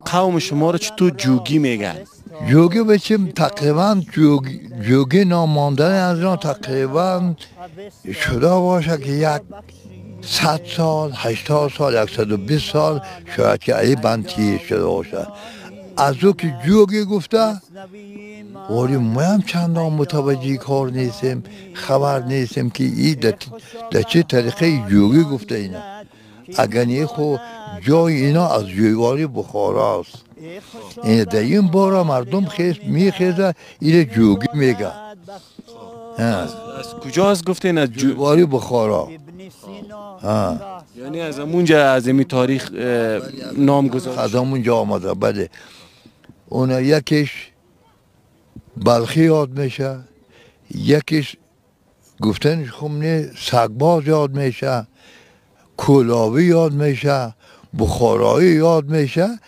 Қавм шуморо чӣ ҷугӣ мегӯянд? Ҷугӣ бачим, тақрибан ҷугӣ ном мондан аз он тақрибан шуда бошад, ки 100 сол, 80 сол, 120 сол шояд, ки ай банд шуда бошад. Аз ӯ ки ҷугӣ гуфта, вале моям чандон мутаваҷҷеҳи кор нестем, хабар нестем, ки и дар чӣ тариқаи ҷугӣ гуфта ина. Агар не, хо ҷои ино аз ҷӯйвори Бухоро аст. Ин дар ин бора мардум мехеза, ина ҷугӣ мега. Аз куҷо аст, гуфтен? Аз ҷӯйвори Бухоро. Яъне аз ҳамунҷа, аз ими таърих ном гузошт. Аз ҳамунҷа омада, бале. Она якеш Балхӣ ёд меша, якеш гуфтаниш хум не, сагбоз ёд меша, кӯлобӣ ёд меша, бухороӣ ёд меша.